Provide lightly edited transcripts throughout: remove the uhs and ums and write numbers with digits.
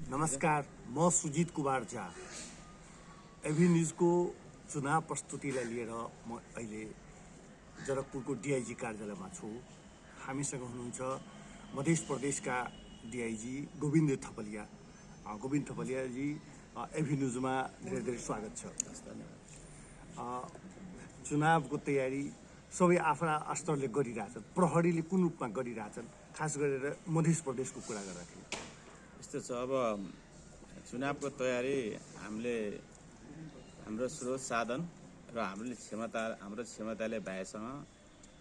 नमस्कार, म सुजित कुमार झा। एभी न्युजको चुनाव प्रस्तुतिलाई लिएर म अहिले जनकपुरको डिआइजी कार्यालयमा छु। हामीसँग हुनुहुन्छ मध्य प्रदेशका डिआइजी गोविन्द थपलिया। गोविन्द थपलियाजी, एभी न्युजमा धेरै धेरै स्वागत छ। चुनावको तयारी सबै आफ्ना स्तरले गरिरहेछन्। प्रहरीले कुन रूपमा गरिरहेछन्, खास गरेर मध्य प्रदेशको कुरा गर्दाखेरि? यस्तो छ, अब चुनावको तयारी हाम्रो स्रोत साधन र हाम्रो क्षमताले भएसँग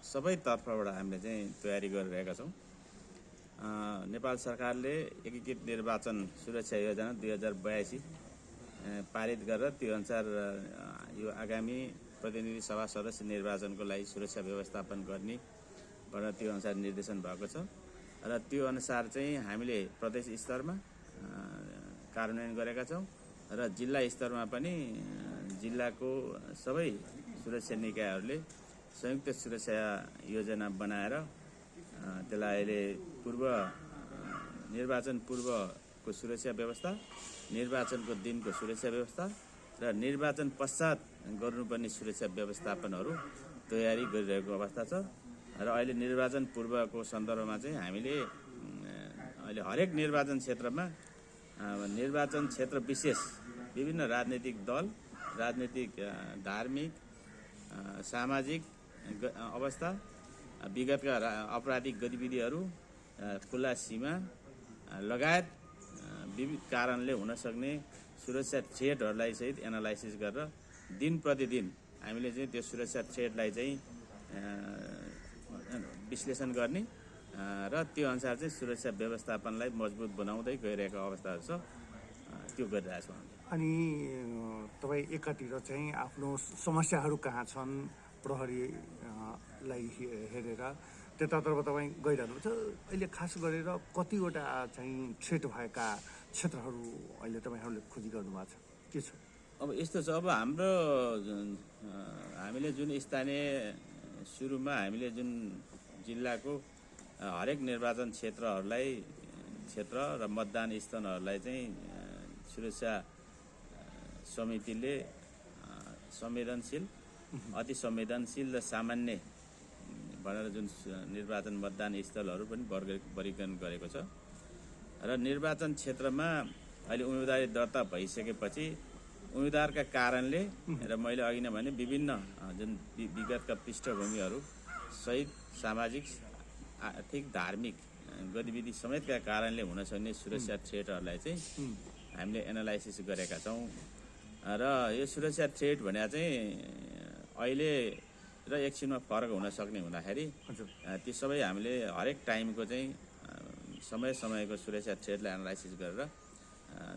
सबै तर्फबाट हामीले चाहिँ तयारी गरिरहेका छौँ। नेपाल सरकारले एकीकृत निर्वाचन सुरक्षा योजना 2082 पारित गरेर त्यो अनुसार यो आगामी प्रतिनिधि सभा सदस्य निर्वाचनको लागि सुरक्षा व्यवस्थापन गर्ने भनेर त्यो अनुसार निर्देशन भएको छ र त्यो अनुसार चाहिँ हामीले प्रदेश स्तरमा कार्यान्वयन गरेका छौँ र जिल्ला स्तरमा पनि जिल्लाको सबै सुरक्षा निकायहरूले संयुक्त सुरक्षा योजना बनाएर त्यसलाई अहिले निर्वाचन पूर्वको सुरक्षा व्यवस्था, निर्वाचनको दिनको सुरक्षा व्यवस्था र निर्वाचन पश्चात गर्नुपर्ने सुरक्षा व्यवस्थापनहरू तयारी गरिरहेको अवस्था छ। र अहिले निर्वाचन पूर्वको सन्दर्भमा चाहिँ हामीले अहिले हरेक निर्वाचन क्षेत्रमा निर्वाचन क्षेत्र विशेष विभिन्न राजनीतिक दल, राजनीतिक, धार्मिक, सामाजिक अवस्था, विगतका आपराधिक गतिविधिहरू, खुला सीमा लगायत विविध कारणले हुन सक्ने सुरक्षा थ्रेटहरूलाई सहित एनालाइसिस गरेर दिन प्रतिदिन हामीले चाहिँ त्यो सुरक्षा थ्रेटलाई चाहिँ विश्लेषण गर्ने र त्यो अनुसार चाहिँ सुरक्षा व्यवस्थापनलाई मजबुत बनाउँदै गइरहेको अवस्थाहरू छ, त्यो गरिरहेको छौँ। अनि तपाईँ एकातिर चाहिँ आफ्नो समस्याहरू कहाँ छन् प्रहरीलाई हेरेर त्यतातर्फ तपाईँ गइरहनुहुन्छ। अहिले खास गरेर कतिवटा चाहिँ थ्रेट भएका क्षेत्रहरू अहिले तपाईँहरूले खोजी गर्नुभएको छ, के छ? अब यस्तो छ, अब हामीले जुन स्थानीय सुरुमा हामीले जुन जिल्लाको हरेक निर्वाचन क्षेत्र र मतदान स्थलहरूलाई चाहिँ सुरक्षा समितिले अति संवेदनशील र सामान्य भनेर जुन निर्वाचन मतदान स्थलहरू पनि वर्गीकरण गरेको छ र निर्वाचन क्षेत्रमा अहिले उम्मेदवारी दर्ता भइसकेपछि उम्मेदवारका कारणले र मैले अघि नै भने विभिन्न जुन विगतका पृष्ठभूमिहरू सहित सामाजिक, आर्थिक, धार्मिक गतिविधि समेतका कारणले हुन सक्ने सुरक्षा थ्रेटहरूलाई चाहिँ हामीले एनालाइसिस गरेका छौँ। र यो सुरक्षा थ्रेट भने चाहिँ अहिले र एकछिनमा फरक हुन सक्ने हुँदाखेरि ती सबै हामीले हरेक टाइमको चाहिँ समयको सुरक्षा थ्रेटलाई एनालाइसिस गरेर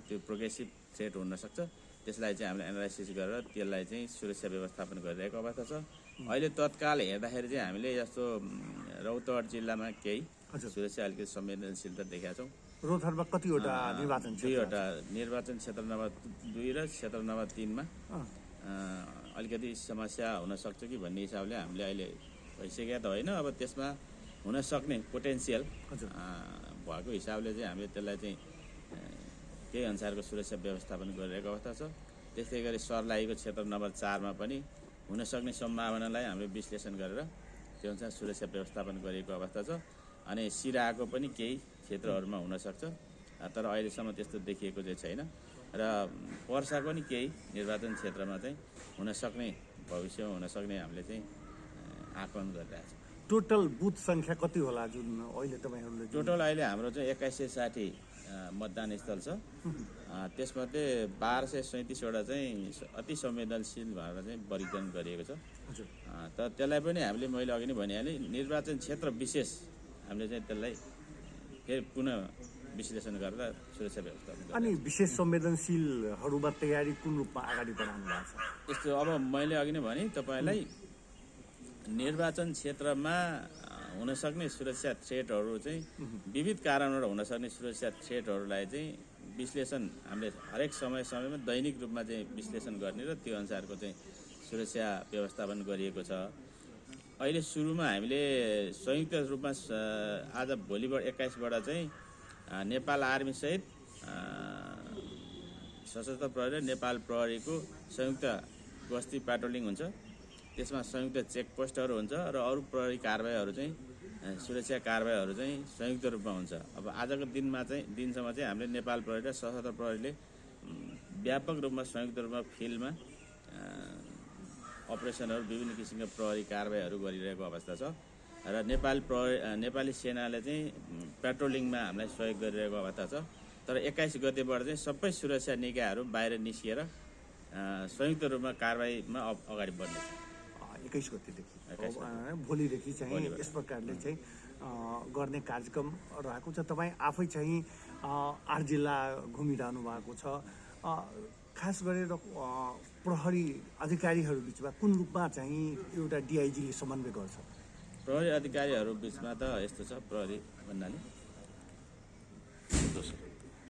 त्यो प्रोग्रेसिभ थ्रेट हुनसक्छ, त्यसलाई चाहिँ हामीले एनालाइसिस गरेर त्यसलाई चाहिँ सुरक्षा व्यवस्थापन गरिरहेको अवस्था छ। अहिले तत्काल हेर्दाखेरि चाहिँ हामीले जस्तो रौतहट जिल्लामा केही सुरक्षा अलिकति संवेदनशीलता देखेका छौँ। रौतहटमा कतिवटा निर्वाचन क्षेत्र? 2वटा निर्वाचन क्षेत्र नम्बर 2 र क्षेत्र नम्बर 3मा अलिकति समस्या हुनसक्छ कि भन्ने हिसाबले हामीले अहिले भइसकेका त होइन, अब त्यसमा हुनसक्ने पोटेन्सियल भएको हिसाबले चाहिँ हामीले त्यसलाई चाहिँ त्यही अनुसारको सुरक्षा व्यवस्थापन गरिरहेको अवस्था छ। त्यस्तै गरी सर्लाहीको क्षेत्र नम्बर 4मा पनि हुनसक्ने सम्भावनालाई हामीले विश्लेषण गरेर त्यो अनुसार सुरक्षा व्यवस्थापन गरिएको अवस्था छ। अनि सिराहाको पनि केही क्षेत्रहरूमा हुनसक्छ, तर अहिलेसम्म त्यस्तो देखिएको चाहिँ छैन। र पर्साको नि केही निर्वाचन क्षेत्रमा चाहिँ हुनसक्ने, भविष्यमा हुनसक्ने हामीले चाहिँ आकलन गरिरहेको छौँ। टोटल बुथ सङ्ख्या कति होला जुन अहिले तपाईँहरूले? टोटल अहिले हाम्रो चाहिँ 2160 मतदान स्थल छ। त्यसमध्ये 1237वटा चाहिँ अति संवेदनशील भएर चाहिँ वर्गीकरण गरिएको छ। तर त्यसलाई पनि मैले अघि नै भनिहालेँ, निर्वाचन क्षेत्र विशेष हामीले चाहिँ त्यसलाई फेरि पुनः विश्लेषण गरेर सुरक्षा व्यवस्थापन। अनि विशेष संवेदनशीलहरूमा तयारी कुन रूपमा अगाडि बढाउनु भएको छ? यस्तो, अब मैले अघि नै भने तपाईँलाई निर्वाचन क्षेत्रमा हुनसक्ने सुरक्षा थ्रेटहरू चाहिँ विविध कारणबाट हुनसक्ने सुरक्षा थ्रेटहरूलाई चाहिँ विश्लेषण हामीले हरेक समयमा दैनिक रूपमा चाहिँ विश्लेषण गर्ने र त्यो अनुसारको चाहिँ सुरक्षा व्यवस्थापन गरिएको छ। अहिले सुरुमा हामीले संयुक्त रूपमा आज भोलिबाट 21बाट चाहिँ नेपाल आर्मी सहित सशस्त्र प्रहरी र नेपाल प्रहरीको संयुक्त गस्ती पेट्रोलिङ हुन्छ। त्यसमा संयुक्त चेकपोस्टहरू हुन्छ र अरू प्रहरी कारबाहीहरू चाहिँ सुरक्षा कारबाहीहरू चाहिँ संयुक्त रूपमा हुन्छ। अब आजको दिनसम्म चाहिँ हामीले नेपाल प्रहरी र सशस्त्र प्रहरीले व्यापक रूपमा संयुक्त रूपमा फिल्डमा अपरेसनहरू विभिन्न किसिमका प्रहरी कारबाहीहरू गरिरहेको अवस्था छ र नेपाली सेनाले चाहिँ पेट्रोलिङमा हामीलाई सहयोग गरिरहेको अवस्था छ। तर 21 गतेबाट चाहिँ सबै सुरक्षा निकायहरू बाहिर निस्किएर संयुक्त रूपमा कारबाहीमा अगाडि बढ्नेछ। 21 गतेदेखि भोलिदेखि चाहिँ यस प्रकारले चाहिँ गर्ने कार्यक्रम रहेको छ। तपाईँ आफै चाहिँ 8 जिल्ला घुमिरहनु भएको छ। खास गरेर प्रहरी अधिकारीहरू बिचमा कुन रूपमा चाहिँ एउटा डिआइजीले समन्वय गर्छ? प्रहरी अधिकारीहरू बिचमा त यस्तो छ, प्रहरी भन्नाले